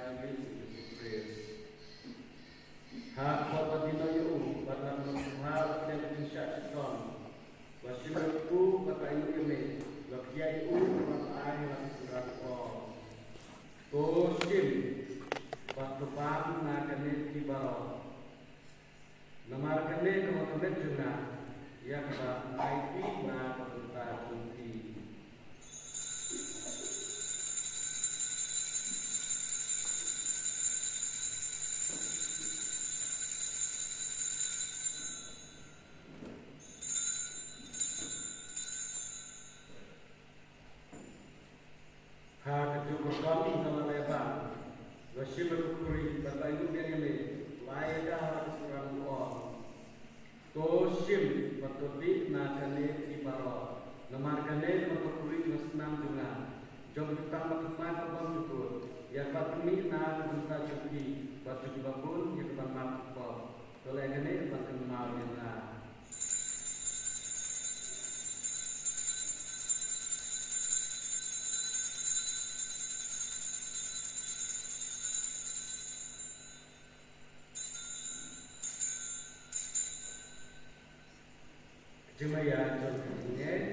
kut ka trai. Ha ka khot ba dino ïa u, bad la ka sngewbha la pdiang ka jingshah shitom. La shim ïa u bad la ïoh ïa me, la khia ïa u bad la ai ha la ka synran u ong, to shim bad to bam na kane ka kti baroh. Namar kane ka long ka met jong nga, ïa kaba ai kti na ka bynta jong phi. Ha kajuh ka rukom, ynda la leh bam, la shim ïa ka khuri bad la ïoh biang ïa me, la ai ïa ka ha la ka synran u ong, to shim bad to dih na kane ka kti baroh. Namar kane ka long ka khuri jong ka snam jong nga, jong ka bynta bad ka kyrdan ka bymjukut, ïa kaba khmih na ka bynta jong phi bad jong kiba bun ïa ka ban map jingpop. To leh kane ban kynmaw ïa nga. Ka jingmaïa jong ka jingngeit.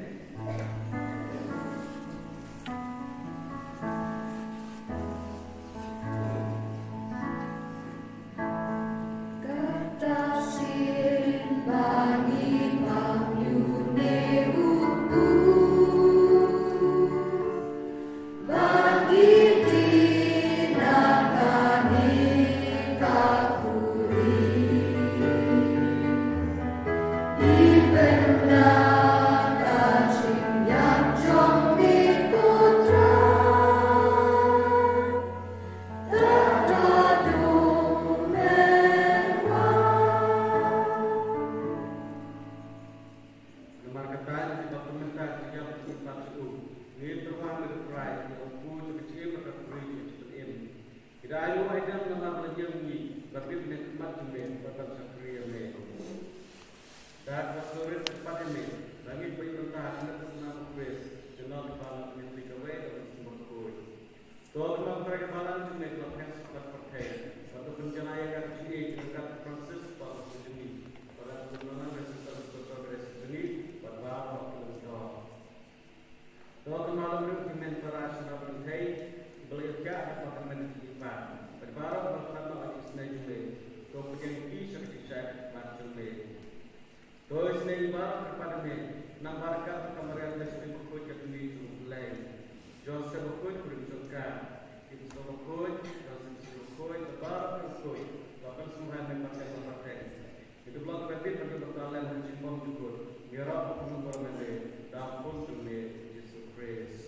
Kata shisien ba ngi pang ïa une u kpu, ba ngi dih na kane ka khuri. Dei na ka jingïap jong me ko Trai, kata dei mynta. Namar kata, ngi baptisma mynta ha ka jingïap bad ka jingpyrkhat jong u. Ngi tyrwa ha me ko Trai, ïa u kpu jong ka jingim bad ka khuri jong ka jingpynim. Ngi da ai ruh ai dam namar ba la ïeng ngi ban bit na khmat jong me bad ban shakri ïa me. Da kaba sngewrit kyrpad ïa me ba ngin pynbeit bynta ha ka met ka snam u Khrist, junom kaba la pynlong kawei da u Mynsiem Bakhuid. To kynmaw Trai ka balang jong me kaba pher sha ka pyrthei, bad to pynjanai ïa ka jingïeit jong ka Francis Papa jong ngi, bad ka Nongïalam Francis Xavier jong ngi, bad baroh ki longïing. To kynmaw lem ruh ki hynmen para sha ka pyrthei kiba la ïoh thiah ha ka hynmen ka jingim, bad baroh kiba la khlad noh ha ka jingsneng jong me. To pdiang ïa ki sha ka jingshai khmat jong me. To isynei ïa baroh kiba kyrpad ïa me, nang barakah ka Maria Theisotteng bakhuid ka kmie jong U Blei, Joseph bakhuid u briew jong ka, ki apostol bakhuid, Francis bakhuid, bad baroh ki bakhuid ba pynsngewbha ïa me pateng la pateng. Ïa ka long kaba bit bad kaba kmen ha ka jingbymjukut, ngi ïaroh ban pynbor ïa me da u Khun jong me U Jisu Khrist.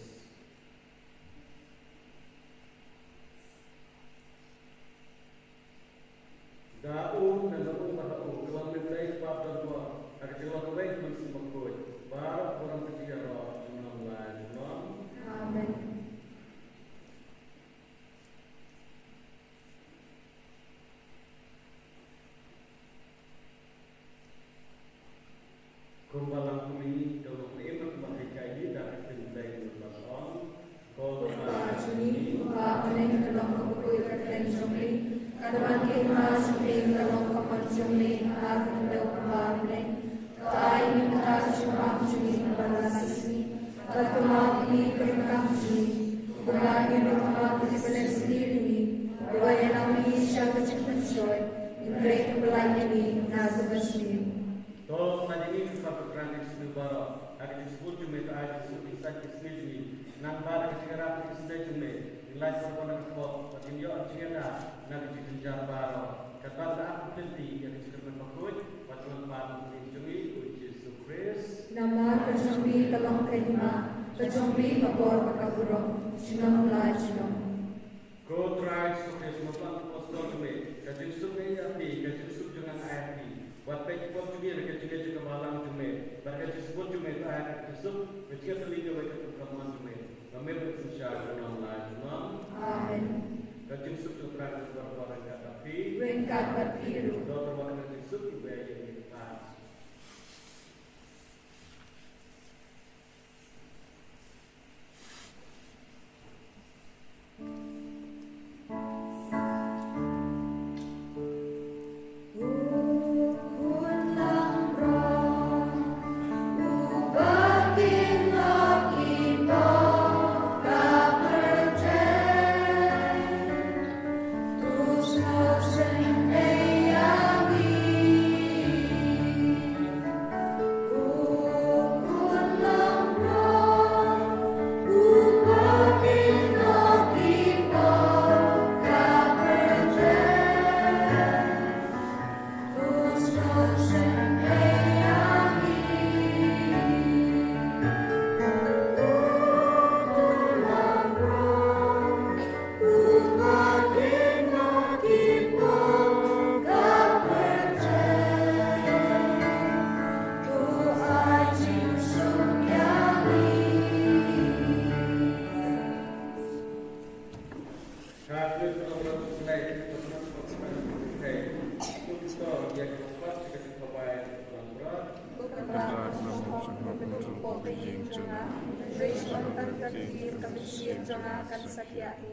Da u, na u, bad ha u, ka long U Blei u Kpa badonbor, ha ka jinglong kawei ka Mynsiem Bakhuid, baroh ki burom ki ïaroh junom la junom. Amen. Kumba la khmih ïa ka lok ne em, kumba la hikai ïa ka ktien Blei, kumba la ong, ko Kpa jong ngi uba ha bneng, ka long kaba khuid ka kyrteng jong me, ka don ka hima jong me, ka long ka mon jong me ha ka khyndew kumba ha bneng. To ai ïa ngi mynta ka jingpynbeit jong ngi ha kane ka sngi, bad kynmaw ïa ngi ha ki ryngkang jong ngi, kumba ngi ruh ngi kynmaw ïa ki ba leh sniew ïa ngi, bad wat ïalam ïa ngi sha ka jingpynshoi, hynrei to pyllait ïa ngi na kaba sniew. To pyllait ïa ngi ko Trai na ki sniew baroh, ha ka jingsbun jong me to ai jingïasuk ïa ki sniew jong ngi, nangta da ka jingïarap ka jingïasuk jong me ngin lait bor bor na ka pop, bad ngin ïoh jingïada na ka jingjynjar baroh. Katba ngi ap lynti ïa ka jingkyrmen bakhuid bad ka long Mynsiem jong ngi U Jisu Khrist. Namar ka jong me ka long ka hima, ka jong me ka bor bad ka burom, junom la junom. Ko Trai Jisu Khrist, me la pynbna ki apostol jong me, ka jingsuk nga ai ïa phi, ka jingsuk jong nga nga ai ïa phi. Wat peit ki pop jong ngi, hynrei ka jingngeit jong ka balang jong me. Bad ka jingsbun jong me to ai ka jingsuk, ka jingïatylli kawei katkum ka mon jong me. Ba me ban synshar junom la junom. Ka mynsiem jong nga kan sa thiah hi.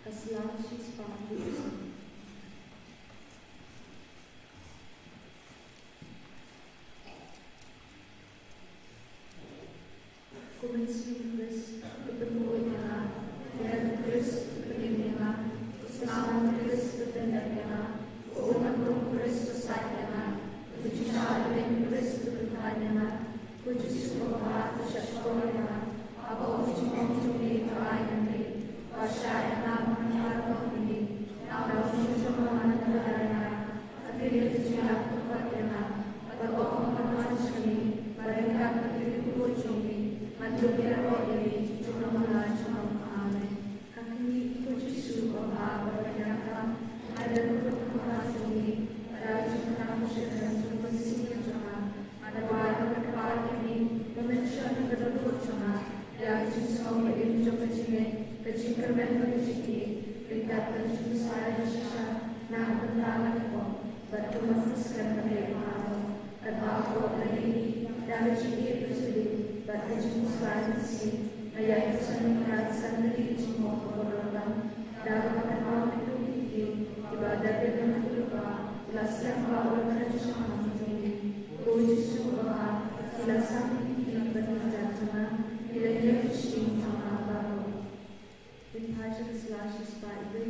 Sla shispah. Ko Mynsiem Khrist, to pynbeit ïa nga. Ïa u Khrist to pynïeng ïa nga. Ko Slap u Khrist to pyndem ïa nga. Ko um u Khrist to said ïa nga. Ko jingshah ïa u Khrist to pynkheiñ ïa nga. Ko Jisu ba bha to shah shkor ïa nga. Haba u jingong jong me u ai ïa nga, ba shah ïa nga ban kyrpad ïa me. Naba u shong jong me u wan ïa nga. Ka khlieh ka jingïap ka kot ïa nga. Bad ka ong ka mon sha me, ba ryngkat bad ka jingkyrkhu jong me, ngan dup ïaroh ïa me shaduh junom la junom. Amen. Ka kmie ko Jisu ba bha bad ba kynja kam, ha ka kyrkhu jong me, da ka jingkyrkhu shynrang jong ka mynsiem jong nga, ngan duwai bad kyrpad ïa me, ba men shon ha ka dohnud jong nga, ïa ka jingsngew ba im jong ka jingngeit, ka jingkyrmen bad ka jingïeit, ryngkat bad ka jingpynshlur shisha na ka bynta la ka pop, bad kumba ka skhem ka leit baroh. Katba ka pop ka leit, da ka jingïeit ka jingïeit, bad ka jingpynshlur shisha, nga ïai kyrshan ïa ka san tylli ka jingmut kaba kordor tam, da kaba kynmaw ïa kito ki ktien, kiba Dabid u nongkynduh ba, u la slem ba u la kren shaphang jong me. Ko Jisu ba bha, ki la sam ïa ki ktien bad ki kjat jong nga, ki la ñier ïa ka shyieng jong nga baroh. Ngin phai sha ka sla shispah ïa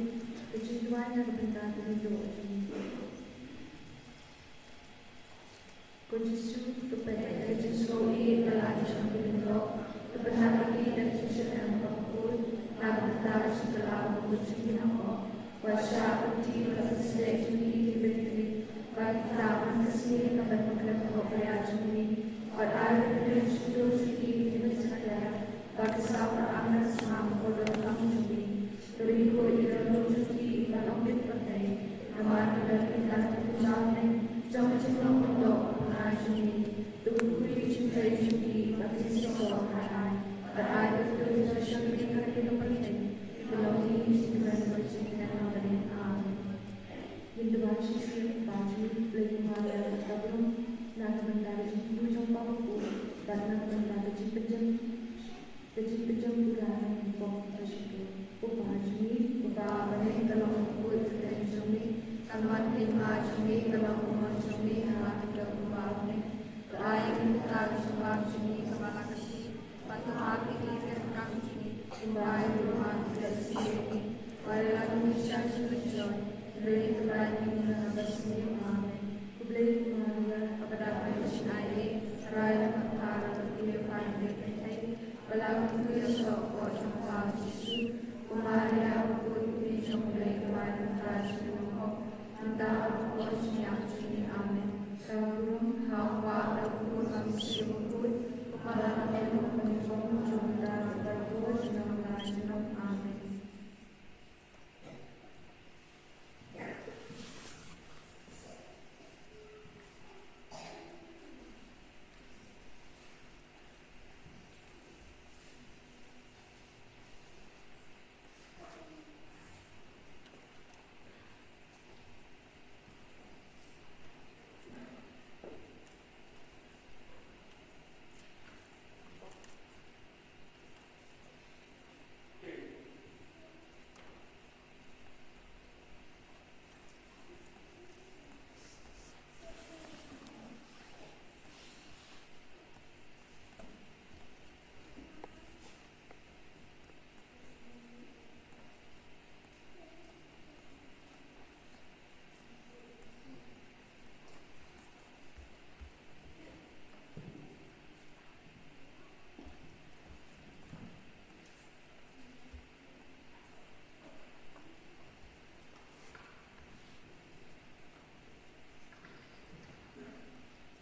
ka jingduwai na ka bynta ki lyngdoh jong ngi. Ko Jisu, to peit ïa ka jingsngew ïeit ba la jong ki lyngdoh, to pyndap ïa ki da ka jingsheptieng kaba khuid, na ka bynta ka jingkylla ba khuid jong ki hok. Wat shah kti ba ka jingïaseng jong ki ki beit ki, ba ki tap ha ka sngi ka ban pynkhlem ka hok ka ïa jong ngi. Wat ai ba ki don shibun jong ki ki ban jakhlia, ba ki saw ka am ka sma ba kordor tam jong ngi. To ri ko ïa ka dohnud jong ki ban ym bit pyrthei, namar ki don ki tang ki jam ne jong ka jinglong kyndong ka pynai jong ngi. To kyrkhu ïa ka jingtrei jong ki ba kin sngewthuh ai ai. Bad ai ba ki don ki jingshakri ha kane ka pyrthei ki long ki jingkmen bad jingkmen ha bneng. Amen. Ngin duwai shisien. Kpa jong ngi, Blei Kpa Maria, ka burom, na ka bynta ka jingthmu jong u Kpa Bakhuid, bad na ka bynta ka jingpynjem, ka jingpynjem pura jong u Kpa Bakhuid. Ko Kpa jong ngi, Kpa ba ha bneng, ka long ka kyrteng jong me, kan wan ka hima jong me, ka long ka mon jong me, ha ka khyndew kumba ha bneng. To ai ïa ngi mynta ka jingpang jong ngi kaba la ka sngi. Bad to map ïa ngi ki ryngkat jong ngi, kumba ngi map ïa ki kiba sngewsih ïa ngi. Wat la ngi sha ka jingmyntoi, hynrei to rai ïa ngi na ka basniew. Amen. Ko Blei ko Maria, kaba dap ka jingaiei, rai na ka bynta jong ngi kiba ïapait bad ki kynthei, ba la ka ïasoh ka hok jong u Kpa Jisu. Ko Maria, kaba kordor jong U Blei, kaba ai ka bynta jong ngi. Nangta ha ka por jingïap jong ngi. Amen. Ka burom ha u Kpa, ha u Khun, ha u Mynsiem Bakhuid, kumba la long mynta, ha ka por jong ngi, ha ka por jong ngi. Amen.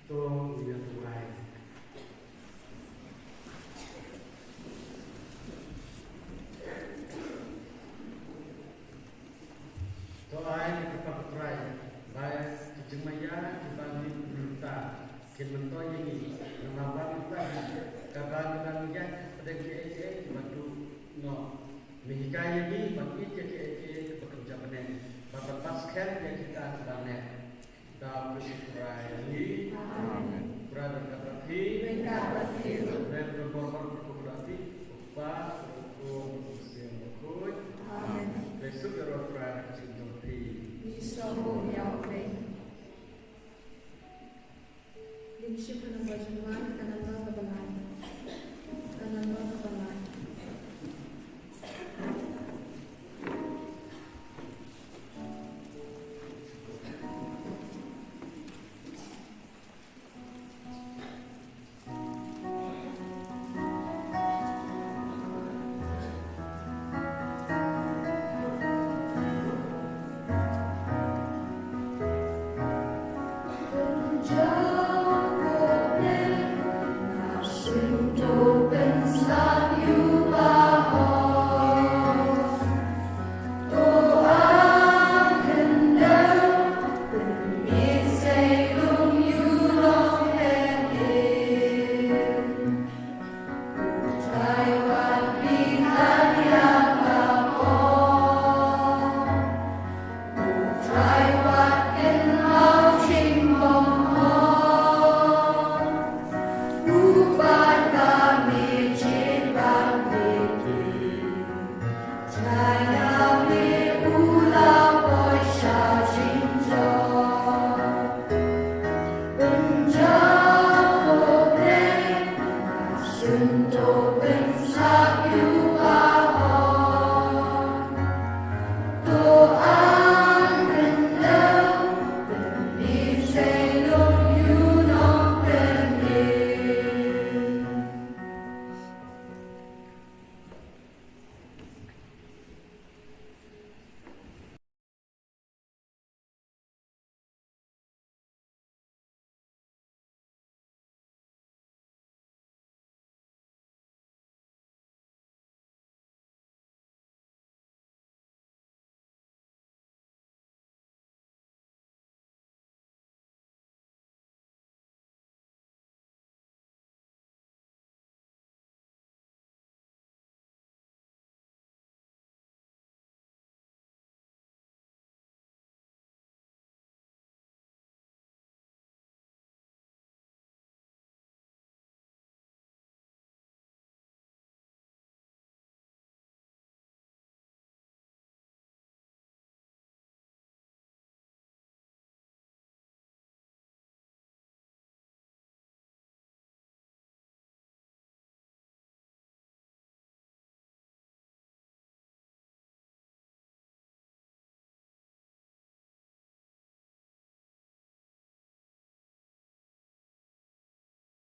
To ngin ïa duwai. To ai ka kyrpad, Trai, ba ki jingmaïa kiba ngi mynta kin myntoi ïa ngi, namar ba mynta kaba ngi dang ïaid pdeng kiei kiei kiba duh noh. Me hikai ïa ngi ban ïeit ïa kiei kiei kiba kynja bneng, bad ban bat skhem ïa kita kiba neh. Da u Jisu Khrist. Amen. Khrist ryngkat bad phi. Ryngkat bad phi. Khrist ryngkat bad phi. U Kpa,